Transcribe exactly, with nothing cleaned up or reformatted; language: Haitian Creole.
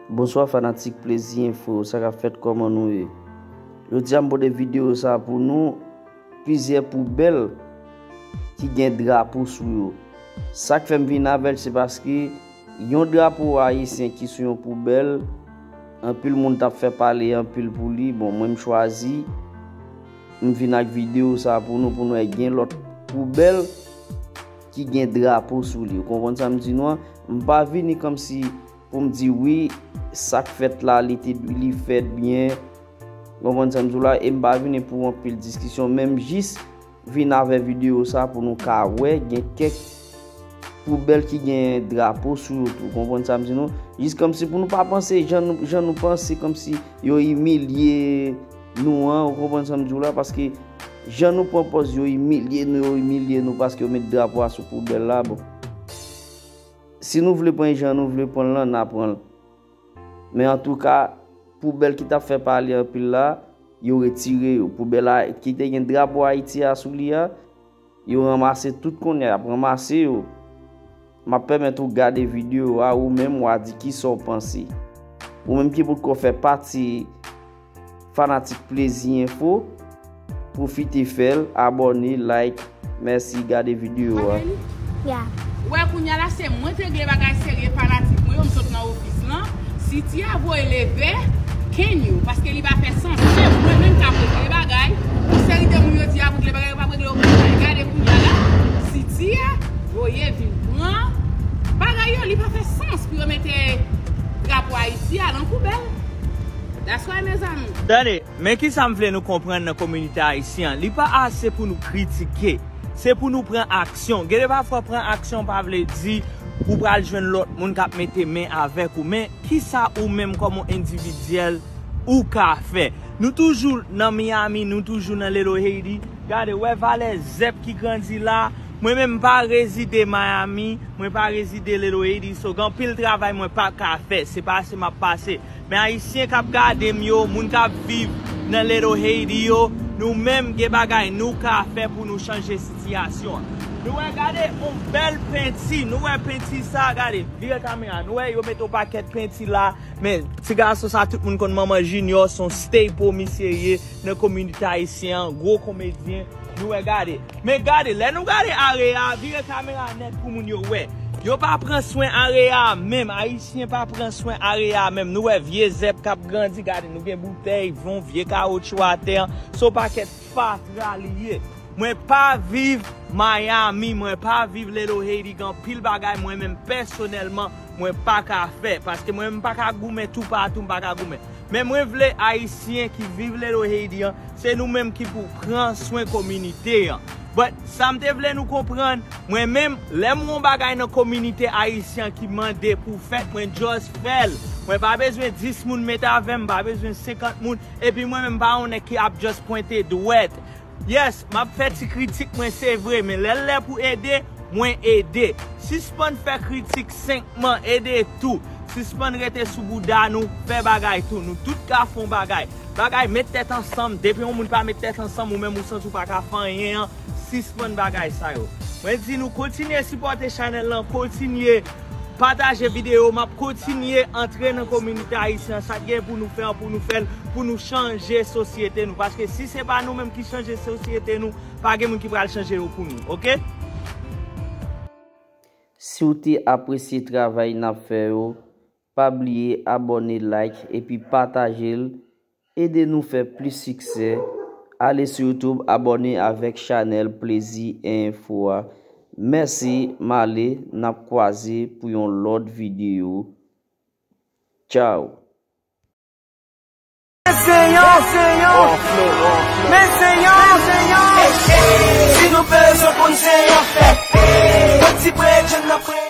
Bonswa fanatik Plezi Enfo, sa k ap fèt, kòman nou ye? Jodi a m pote videyo sa pou nou, plizyè poubèl ki gen drapo sou yo. Sa k fè m vin avè l se paske yon drapo ayisyen ki sou yon poubèl, anpil moun t ap fè pale anpil pou li. Bon, mwen m chwazi, m vin ak videyo sa pou nou, pou nou wè gen lòt poubèl ki gen drapo sou li. Ou konprann sa m di nou an? M pa vini kòmsi pou m di wi, sa k fèt la, li te, li fèt byen. Ou konprann sa m di w la? E m pa vini pou anpil diskisyon, men m jis vin avè videyo sa pou nou ka wè gen kèk poubèl ki gen drapo sou yo tou. Ou konprann sa m di nou? Jis kòmsi pou nou pa panse jan nou, jan nou panse kòmsi yo imilye nou an. Ou konprann sa m di w la? Paske jan nou pran pòz yo imilye nou, yo imilye nou paske yo met drapo a sou poubèl la. Bon. Si nou vle pran jan nou vle pran l lan, n a pran l. Men antouka, poubèl ki t ap fè pale anpil la, yo retire yo. Poubèl la ki te gen drapo Ayiti a sou li a, yo ranmase tout kounye a, y ap ranmase yo. M ap pèmèt ou gade videyo a, ou menm w a di kisa w panse. Ou menm ki potko fè pati fanatik Plezi Enfo, pwofite fè l, abòne, like. Mèsi, gade videyo a. Bagay li? Ya. Ou wè kounye a la, se mwen k regle bagay serye, fanatik mwen yo, m sot nan ofis lan. Siti a voye leve, kenn yo, paske li pa fè sans. Se mwen menm k ap regle bagay. Yon seri de moun yo di y ap regle bagay, yo p ap regle okenn bagay. Gade kounye a la, Siti a voye vin pran bagay yo, li pa fè sans pou yo mete drapo Ayiti a nan poubèl. That's why, mezanmi. Tande, men kisa m vle nou konprann nan kominote ayisyen an. Li pa ase pou nou kritike. Se pou nou pran aksyon. Gen de pafwa pran aksyon pa vle di ou pral jwenn lòt moun k ap mete men avèk ou. Men kisa ou menm kòm yon endividyèl ou ka fè? Nou toujou nan Miami, nou toujou nan Little Haiti. Gade, wè valè zèb ki grandi la. Mwen menm m pa rezide Miami, mwen pa rezide Little Haiti, so gen anpil travay mwen pa ka fè. Se pase m ap pase. Men ayisyen k ap gade m yo, moun k ap viv nan Little Haiti yo, nou menm gen bagay nou ka fè pou nou chanje sitiyasyon an. Nou wè, gade yon bèl penti, nou wè penti sa, gade, vire kamera, nou wè yo mete yon pakèt penti la, men ti gason sa tout moun konn, Manman Junior, se yon staple misye ye nan kominote ayisyen an, gwo komedyen, nou wè, gade. Men gade, lè nou gade area a, vire kamera nèt pou moun yo wè. Yo pa pran swen area a menm, ayisyen pa pran swen area a menm. Nou wè vye zèb k ap grandi, gade, nou gen boutèy, yon vye kawotchou atè an, se yon pakèt fatra li ye. Mwen pa viv Miami, mwen pa viv Little Haiti, gen anpil bagay mwen menm pèsonèlman mwen pa ka fè, paske mwen menm m pa ka goumen toupatou, m pa ka goumen. Men mwen vle ayisyen ki viv Little Haiti an, se nou menm ki pou pran swen kominote an. But sa m te vle nou konprann, mwen menm, lè m wè yon bagay nan kominote ayisyen ki mande pou fèt, mwen just fè l. Mwen pa bezwen dis moun met avè m, m pa bezwen senkant moun, epi mwen menm m pa yon nèg ki ap just pwente dwèt. Yes, m ap fè ti kritik mwen, se vre, men lè l lè pou ede, mwen ede. Sispann fè kritik senkman, ede tou. Sispann rete sou bouda nou, fè bagay tou. Nou tout ka fè yon bagay. Bagay, met tèt ansanm. Depi yon moun pa met tèt ansanm, ou menm ou santi w pa ka fè anyen an, sispann bagay sa yo. Mwen di nou kontinye sipòte chanèl lan, kontinye pataje videyo, m ap kontinye antre nan kominote ayisyen an, sa k gen pou nou fè an, pou nou fè l, pou nou chanje sosyete nou. Paske si se pa nou menm ki chanje sosyete nou, pa gen moun ki pral chanje yo pou nou, oke? Si w te apresye travay n ap fè yo, pa bliye abòne, like, epi pataje l. Ede nou fè plis siksè. Ale sou YouTube, abòne avèk chanèl Plezi Enfo a. Mèsi, m ale, n ap kwaze pou yon lòt videyo. Tchao. Men se yon, men se yon, men se yon, men se yon. Si nou bezwen konn se yon fèt. Yon ti bredjenn nan pre-